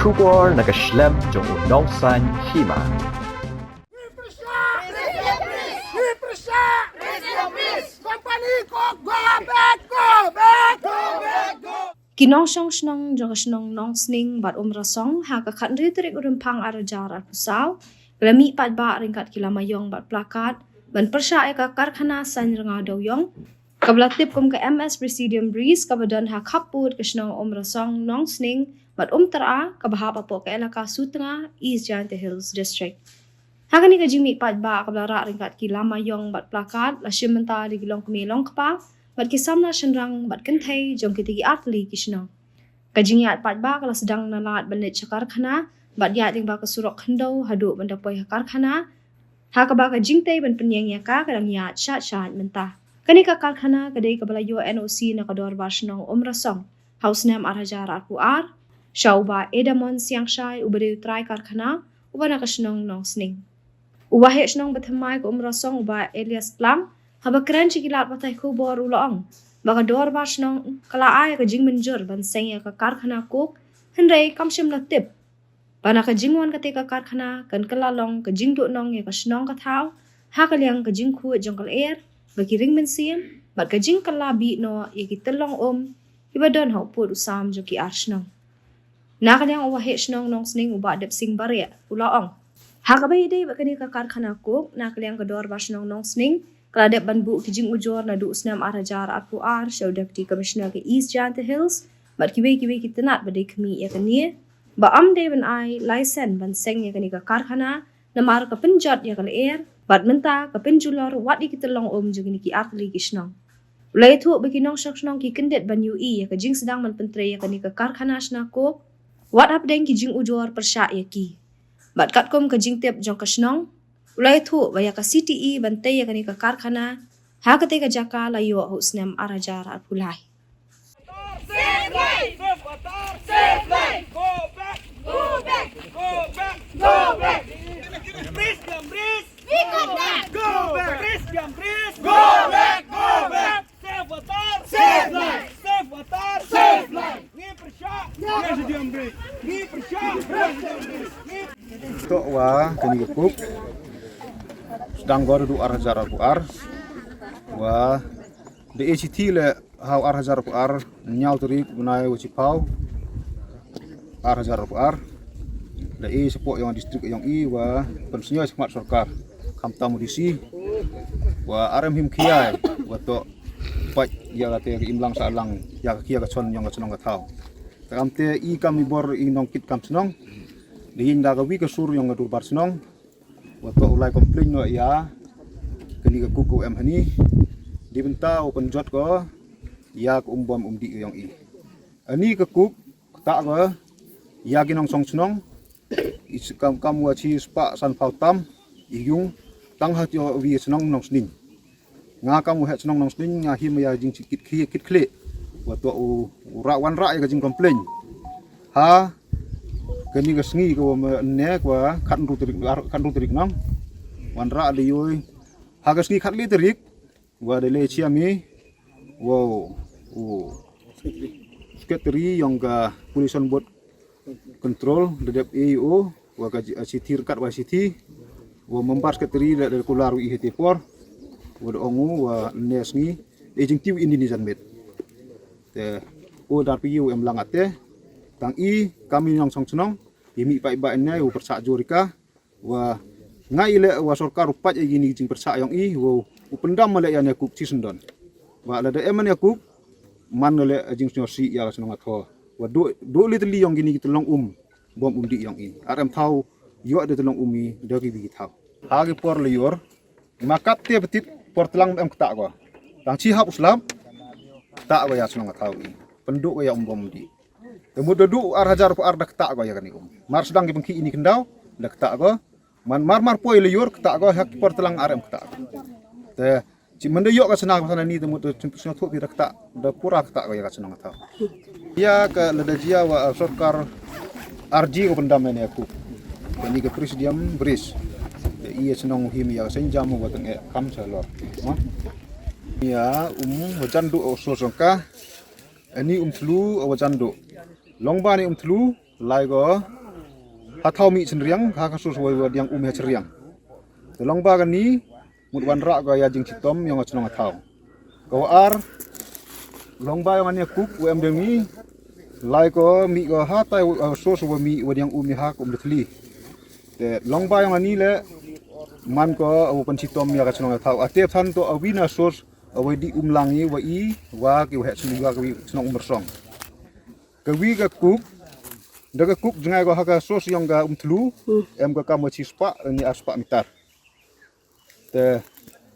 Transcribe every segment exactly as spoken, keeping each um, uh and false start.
Khubor na ka shlem jong u nongsan hima. Ki nongshong shnong jong ka shnong Nongsning bad Umrasong ha ka khathynriew tarik u Rymphang arhajar arphew saw ki la mih paidbah ryngkat ki lama ïong bad plakat ban pyrshah ïa ka karkhana saiñ rngau dewiong kaba la tip kum ka M S Presidium Breeze kaba don ha khappud ka shnong Umrasong, Nongsning bad Umtyra kaba hap hapoh ka elaka Sutnga, East Jaintia Hills District. Ha kane ka jingmih paidbah kaba la rah ryngkat ki lama ïong bad plakat la shim bynta da ki longkmie longkpa bad ki samla shynrang bad kynthei jong kitei ki artylli ki shnong. Ka jingïaid paidbah ka la sdang na lad ban leit sha karkhana bad ïaid lyngba ka surok khyndew haduh ban da poi ha karkhana, ha kaba ka jingtei ban pynïeng ïa ka ka dang ïaid shait shait mynta. Kane ka karkhana ka dei kaba la ïoh N O C na ka dorbar shnong Umrasong ha u snem arhajar arphew ar sha u Bah Edamon Siangshai uba dei u trai karkhana uba na ka shnong Nongsning. U Waheh Shnong bathymmai ka Umrasong u Bah Elias Tlang haba kren sha ki lad pathai khubor u la ong ba ka dorbar shnong ka la ai ka jingmynjur ban seng ïa ka karkhana coke, hynrei kam shym la tip ba na ka jingwan katei ka karkhana kan kylla long ka jingduhnong ïa ka shnong ka thaw ha ka liang ka jingkhuid jong ka lyer, ba ki ring mynsiem bad ka jingkylla bih noh ïa ki tyllong um kiba don ha u pud u sam jong ki ar shnong. Na ka liang u Waheh Shnong Nongsning u Bah Depsing Bareh u la ong, ha kaba ïadei bad kane ka karkhana coke, na ka liang ka dorbar shnong Nongsning ka la dep ban buh ki jingujor naduh u snem arhajar arphew ar sha u Deputy Commissioner ka East Jaintia Hills bad kiwei kiwei ki tnat ba dei khmih ïa kane, ba ym dei ban ai laisen ban seng ïa kane ka karkhana namar ka pynjot ïa ka lyer bad mynta ka pynjulor wat ïa ki tyllong um jong kine ki artylli ki shnong. U la ïathuh ba ki nongshong shnong ki kyndit ban ïohi ïa ka jingsdang ban pyntrei ïa kane ka karkhana shna coke wat hapdeng ki jingujor pyrshah ïa ki. Bad katkum ka jingtip jong ka shnong, u la ïathuh ba ïa ka C T E ban tei ïa kane ka karkhana ha katei ka jaka la ïoh ha u snem arhajar arphew lai. Save life! Save water! Save life! Go back! Go back! Go back! Go back! Please come, please! We come back! Go back! Please come, please! Go back! Go back! Save water! Save life! Save water! Save life! Ngi pyrshah! Ngi pyrshah! Ngi pyrshah! Ngi pyrshah! Tok wa kani ka coke sdang gor du arhajar arphew ar wa da A C T le hau arhajar arphew ar ñiaw tarik bnai wa chiphaw arhajar arphew ar. Da i support yong district yong i wa pynsngew smat sorkar khamtam u D C wa arem him khiai wa to pait ya ka te ka imlang sa lang ya ka khia ka chon yong ka chnong ka thaw. Te kam te i kam i bor i nong kit kam chnong da yin da ka wi ka sur yong ka durbar chnong. Wa to u lai complain no ya kani ka coke ko em hani di bynta u pynjot ko ya ka um bom um di yong i. Ani ka coke kata ko ya ki nong song chnong i kam kam wa chi spa san phau tam i yung tang ha tio wi chnong nong sning. Nga kam u heh chnong nong sning nga him ya jing kit khie kit khlie wa to u ra wan ra ya ka jing complain ha kani ka sngi ka wa ne ka wa khat ru tarik khat ru tarik nang wan ra de yoi ha ka sngi khat le tarik wa de le chiam i wa u secretary yong ka pollution board control de dep e o wa ka chithi kat wa chithi wa member secretary de kular wi hete por wa de ongu wa ne sngi e jing tiu indi ni jan met. Te o dar pi u em lang ate tang i kami nong song chnong i mi pai ba ne u pyrsa jurika wa ngai le wa sorkar u pait agi ni jing pyrsa yong i wa u pyndam male ya ne kuk chi sendon wa la da em ne kuk man le jing sñor si ya la sñor ngat ho wa do do le teli yong gini ki telong um bom um di yong i arem thau yo de telong um i da ki bi thau ha ki por le yor ma kap te betit por telang em kta ko tang chi hap uslam kta ko ya sñor ngat thau i pendu ko ya um bom di te mut da du ar hajar ko ar da kta ko ya kani um mar sedang ki bengki ini kendau da kta ko man mar mar poi le yor kta ko ha ki por telang arem kta ko te chi mende yok ka sana sana ni te mut te chim sñor thu bi da kta da pura kta ko ya ka sana ngat thau ya ka lada jia wa sorkar arji ko pendam ne ku kani ka presidium bris te iya senong him ya senjam wa teng kam salor ya um wajan du o so songka ani um thlu wajan du long ba ni um thlu Lai ko ha thaw mih chynriang ha ka source wa diang um ha chynriang. Te long ba kani mut wanrah ko ya jingshitom yong ka chnong ka thaw. Ka wa ar long ba yong ani kuk wa em deng ni lai ko mih ko ha tai wa source wa mih wa diang um ha ka um de thli. Te long ba yong ani le man ko wa pynshitom ya ka chnong ka thaw. Ate than to awina source wa di um lang i wa i wa ki wa hek sini wa ki chnong um bersong. Ka wi ka kuk da ka kuk jngai ko ha ka source yong ka um thlu em ka kam wa chi spah ni ar spah meter. Te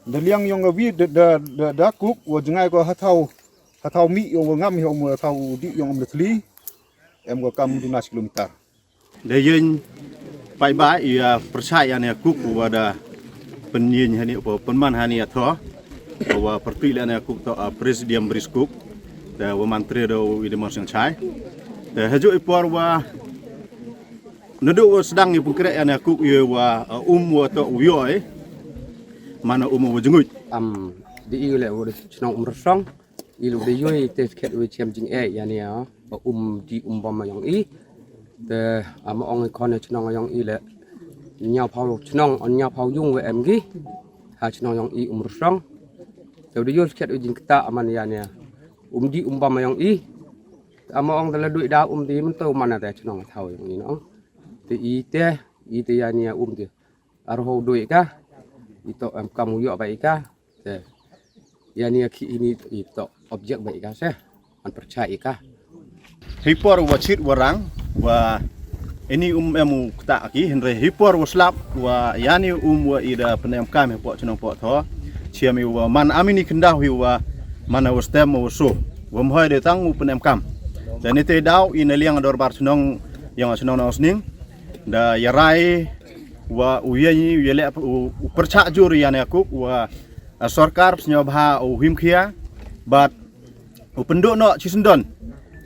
da liang yong ka wi da da da kuk wa jngai ko ha thaw ha thaw mih yong wa ngam yong wa thaw di yong um thli em ka kam duna kilometer. Da yin pai ba i pyrshah ya ne kuk wa da pynyin hani pa pynman hani ya tho wa pyrtui la ne kuk to a presidium bris kuk da wa mantre da wi de mon sing chai da haju i por wa nadu wa sedang i pengkrek ya ne kuk i wa um wa to u yoi mana um wa jenguj. Am di i le wa chnong um resong i lu de yoi te khet wa chem jing e ya ne ya. Ba um di um bam yong i te ama ong i khon chnong yong i le nyaw phau chnong on nyaw phau yung wa em gi ha chnong yong i um rusong. Te de yoi khet u jing kta aman ya ne um di um bam yong i ama ong de la dui da um di men to mana te chnong thaw yong i no. Te i te i te ya ne um te ar ho dui ka i to em kam u yo ba i ka. Te ya ni ki ini i to object ba i ka se an percaya i ka. Hipor wa chit wa rang wa ini um em u kta ki hynre hipor wa slap wa ya ni um wa i da penem kam hipor chnong por tho. Chiam i wa man amini kendaw hi wa man wa stem wa so wa mhoi de tang u penem kam. Dan ite daw i na liang dorbar chnong yang chnong na sning da ya rai wa u ya ni u ya le u percha jur ya ne kuk wa a sorkar sñiaw bha u him khia bad u pynduh noh chi syndon.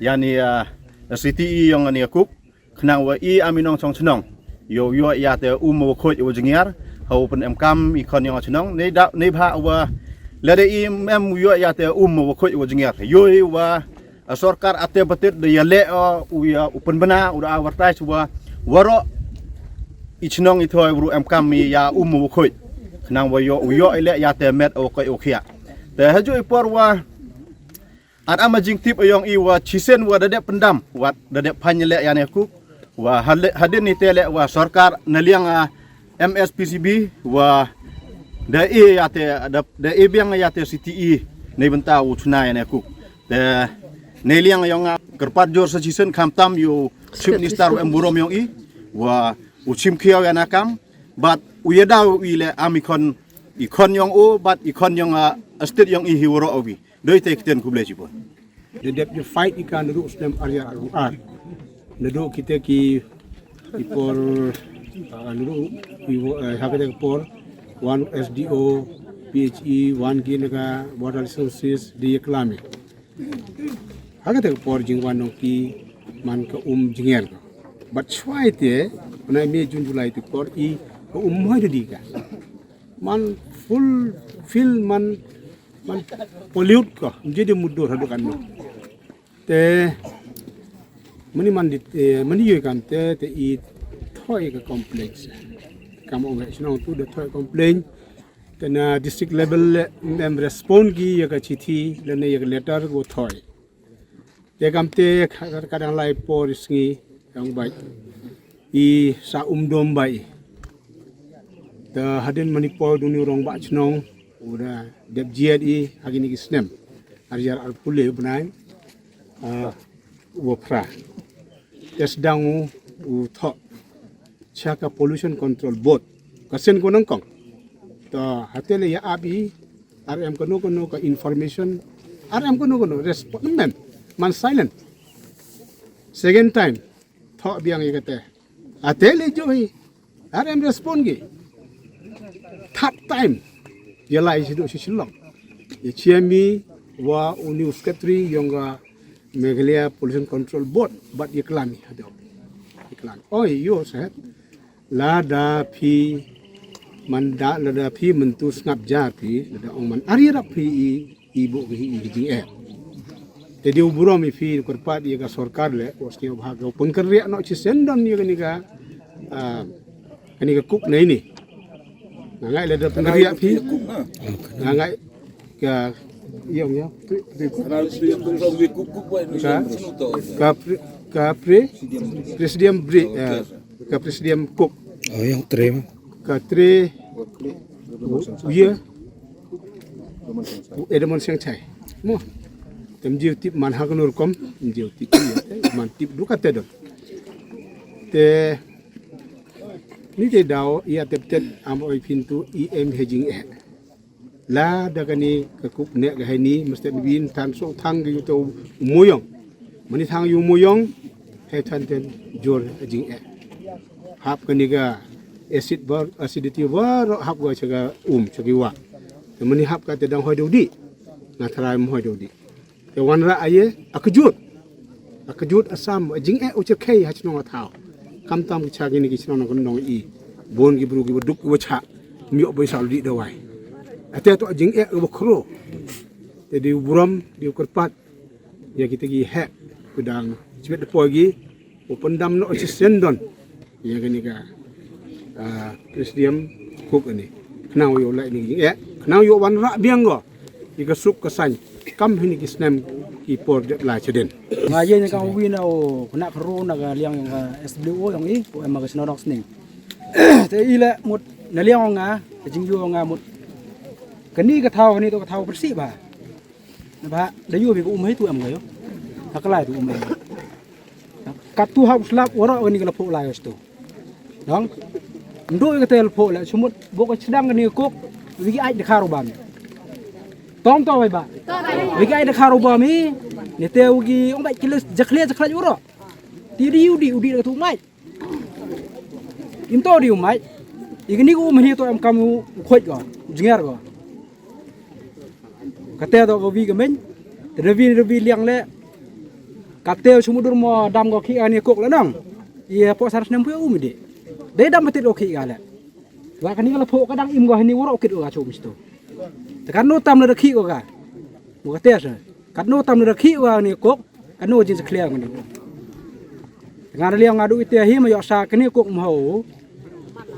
Yani a city i yong ani kuk khnang wa i ami nong chong chnong yo yo ya te um wa khoj wa jngiar ha u pyn em kam i khon yong chnong nei da nei bha wa lada i em yo ya te um wa khoj wa jngiar yo i wa a sorkar ate batit da ya le u ya u pynbna u da advertise wa waro i chnong i thoi ru em kam mi ya um wa khoj khnang wa yo u yo i le ya te met o koi o khia. Te haju i por wa at ama jingtip ayong i wa chisen wa da dep pyndam wa da dep phan le ya ne kuk wa hadin ni te le wa sorkar na liang a M S P C B wa da e ya te da e biang ya te C T E nei bynta u chuna ya ne kuk. Te nei liang yong a kyrpad jor sa chisen kham tam yu chief minister em burom yong i wa u chim khiaw ya na kam bad u ya daw i le am i khon i khon yong o bad i khon yong a state yong i hi woro o wi. Doi te kiten kuble chipon. They dep you fight i kan ruh snem ar yar ar ar. Nadu kite ki i por nadu i ha kite por one S D O, P H E, one ki naka water resources di klami. Ha kite por jing one ki man ka um jinger. But chwai te pnai me June July te por i ka um moi di ka. Man full fill man man pollute ko mje de mudur hadu kan no. Te mani man di mani yoi kan te te i thoi ka complain. Kam ong chnong tu de thoi complain. Te na district level le em respond ki ya ka chithi le ne ya ka letter ko thoi. Te kam te ka dang lai por sngi yang bai i sa um dom bai. Te hadin mani por duni rong ba chnong u da dep jied i hagini ki snem ar jar ar pule u bnai u phra. Te sdang u u thok cha ka Pollution Control Board ka sen ko nangkong. To hate le ya ap i ar em kono kono ka information ar em kono kono respond mem man silent. Second time thok biang i kate ate le jo hi ar em respond ki. Third time ya lai sidu si Shillong ya chiami wa u new secretary yong ka Meghalaya Pollution Control Board bat ya klami hado ya klami oi yo sahet. Lada phi man da lada phi mentu sngap jar phi lada ong man ari rap phi i i bu ki i jing eh. Te dei u burom ïa phi kyrpad ïa ka sorkar leh, u sngewbha ka u pynkynriah noh shisien don ïa kane ka, ah, kane ka kuk nei ni. Nga ngeit lada pynkynriah phi. Nga ngeit ka, ïa, ïa. Ka, ka pre-, ka pre-, presidium bri-, eh, ka presidium kuk. Oh, ïa, tre. Ka tre, u, u ïa, u Edmond Seng Chai. Mo. Tem jiw tip man ha kano rukom, tem jiw tip ïa, man tip du ka te don. Te, ni te daw, ïa tep tet, am oi phin tu, i em ha jingeh. Lada kane ka kuk neh ka heni, mesti bin tan so thang ka yu to muyong. Mani thang yu muyong, he tan ten jor jingeh. Hap kane ka acid bar, acidity bar, hap ka cha ka um, cha ki wa. Mani hap ka te dang hoi dodi. Nga tharai mo hoi dodi. Te wanrah aïe, a kjut. A kjut Assam, a jingeh u cherkhei ha chnong a thaw. Kam tam ki cha kini ki chnong nong nong i. Bon ki bru ki baduk ki wacha. Miok bai sa ludi dawai. Ate to a jingeh u bakhro. Te dei u burom, dei u kyrpad. Ïa kita ki heh. Kudang chibet de poi ki. U pyndam noh shisien don. Ïa kane ka, ah, presidium kuk kane. Khnang ïoh leh ni ïa, khnang ïoh wanrah biang ko. Ïa ka suk ka saiñ. Kam hini ki snem ki por dep la chaden. Nga ïa ka wi na u khynnah khynroo na ka liang ïong ka S W O ïong i, u em ka shnong Sning. Te i leh mut na liang ïong nga, ka jingïoh nga mut. Kane ka thaw, kane to ka thaw pyrsi ba. Naba, da yu bi ka um hai tu em ka yu. Ka kalai tu um em. Ka tu hap slap waroh kani ka la pho lai stu. Dong. Ndu ka tel pho la sumut bo ka chedang kani ka kok. Wi ki ai de kharu bam. Tom to bai ba. Wi ki ai de kharu bam i. Ni te wi ki ong bai kilis jakhlia jakhlia waroh. Ti di yu di u di ka tu mai. Im to di u mai. I kani ka um hi to em kam u khoj ko. Jinger ko. Kate to ko wi ka men. Te da wi da wi liang le. Kate sumudur mo dam ko khi ani kok le nang. Ye po sar snem pui um di. Dei dam betit ko khi ka le. Wa kani ka la pho ka dang im ko hani woro kit ko ka chum sto. Te kan no tam le da khi ko ka. Mo kate sa. Kat no tam da khi wa ni kok, kat no jin sa clear ngani. Nga da liang nga du ite hi ma yok sa kani kok ma ho.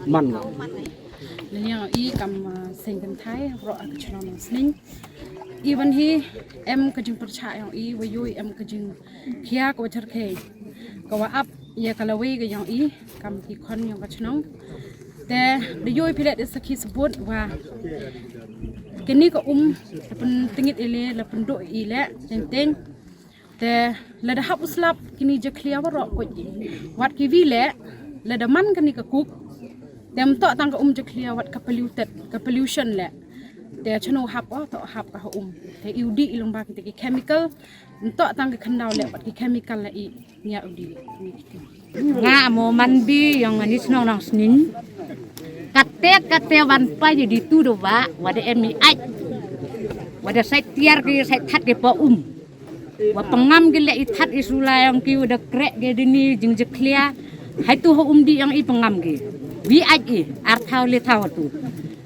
Man. Liang i kam, ah, seng kan thai, ro ak chno no sning. I wan hi em ka jing percha yong i, wa yoi em ka jing khia ka wa cherkhei. Ka wa ap ïa ka lawei ka yong i kam ki khon yong ka chnong. Te da yoi phi leh da sakhi sabut wa kini ka um la pyntngit i le la pynduh i le teng teng. Te lada hap u slap kini jakhlia waroh kuj i. Wat ki wi le lada man kani ka kuk. Te ym toh tang ka um jakhlia wat ka polluted ka pollution le. Te chano hap o toh hap ka ha um. Te i u di i long ba kita ki chemical. Ntok tang ki khyndau leh pat ki chemical la i ngiah u di. Nga mo man bi yong ani chnong nang sning. Kate kate wan pa ji di tu do wa wa da em i ai. Wa da sai tiar ki sai that ki pa um. Wa pangam ki leh i that i sula yong ki wa da krek ki di ni jing jeklia. Hai tu ho um di yong i pangam ki. Wi ai i ar thau le thau tu.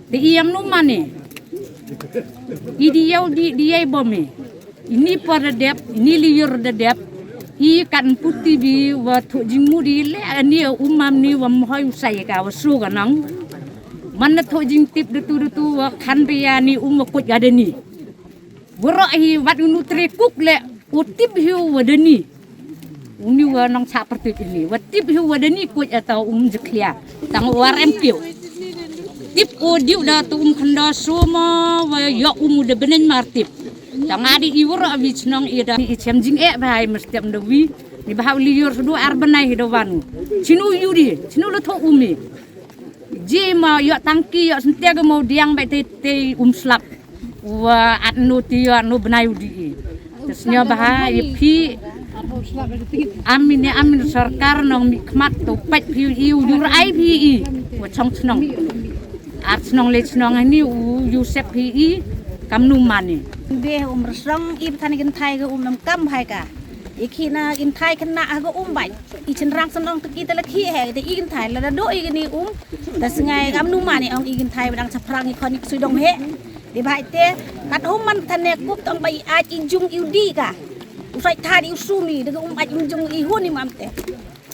Te i yong nu mane. I di yau di di ai bom i. Ini por da dep, ini liur da dep. I kan puti bi wa thok jingmudi le ani umam ni wa mhoi usai ka wa su ka nang. Man na thok jingtip da tu da tu wa khan bia ni um wa kut ga da ni. Woro hi wat unu tre kuk le u tip hi wa da ni. Uni wa nang sa pertip ini. Wa tip hi wa da ni kut ata um jeklia. Tang war em piu. Tip o diu da tu um khanda suma wa yok um da benen mar tip. Tang adi i wara wi chnong i da i chem jing eh bai mesti am da wi. Ni bahau liur sudu ar benai hi da wanu. Chinu yudi, chinu lo tho umi. Ji ma yok tangki yok sente ga mau diang bai te te um slap. Wa at nu ti yok nu benai udi i. Te snyo baha i phi. Amin ya amin sorkar nong mi khmat to pait phi i u yur ai phi i. Wa chong chnong. At chnong le chnong ani u yu sep phi i. Kam nu mani. Be um rsong i bthan gin thai ga um nam kam hai ka. I khi na gin thai kena ha ga um bai. I chenrang senong te ki te la khi he te i gin thai la da do i gin i um. Te sngai kam nu mani ong i gin thai ba dang chaprang i khon i ksui dong he. Di bai te kat hum man than ne kup tong bai i ai i jung i u di ka. U sait tha di u sum i da ka um ait um jung i hun i mam te.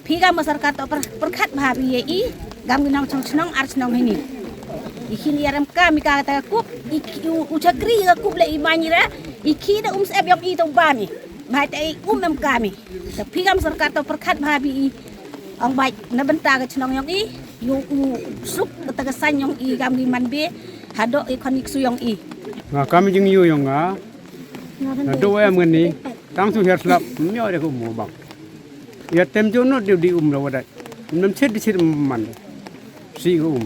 Phi kam ka sorkar to pyrkhat bha phi ïa i kam ki nongchong chnong ar chnong hini. I khin i arem kam i ka ta ka kup i u chakri ka kup le i mani ra i khi da um sep yong i to bam i. Bha te i um em kam i. Te phi kam sorkar to pyrkhat bha phi i. Ong bait na bynta ka chnong yong i. Yu u suk ta ka san yong i kam ki man be. Hadok i khon i ksu yong i. Nga kam jing yu yong nga. Na do em ngani. Tang su her slap myo de ko mo bang. Ya tem jo no de di um la wadai. Nam chet di chet man. Si ko um.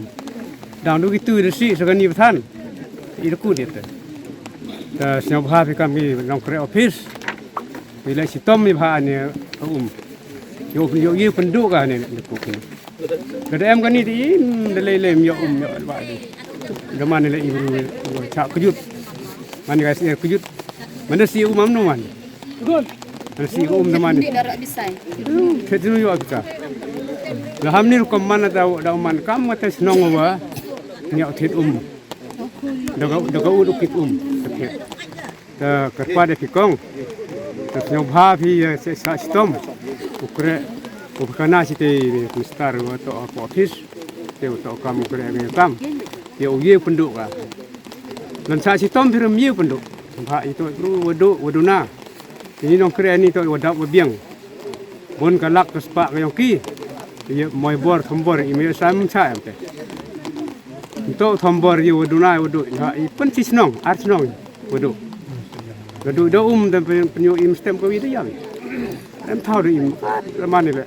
Dang du ki tu de si sa kani pathan. I de ku de te. Ta sñiaw bha phi kam ki nongkreh office. Phi le si tom mi bha ne ko um. Yo yo ye pendu ka ne de ku. Ka da em kani di im da lei lei myo um myo ba di. Da man le i bru cha kujut. Man ga si kujut. Man da si um am no man. Nasi um da man. Ni dara bisai. Khet nu yo kita. La ham ni rukom man da da man kam mata snong wa. Ni au thit um. Da ga da ga u kit um. Da kerpa da ki kong. Da sñiaw bha phi ya se sa stom. U kreh u kana si te minister wa to ko office. Te u to kam u kreh ngi kam. Ya u ye pendu ka. Lan sa stom phi ram ye pendu. Bha i to bru wadu waduna. Ini nongkreh ni to wadap wabiang. Bun ka lak ka spah ka yong ki. Ye moi bor thombor i me sam cha em te. To thombor ye waduna wadu ha i pen si snong ar snong wadu. Wadu da um da pen yu im stem ko wi da yam. Em thau da im. Raman ni be.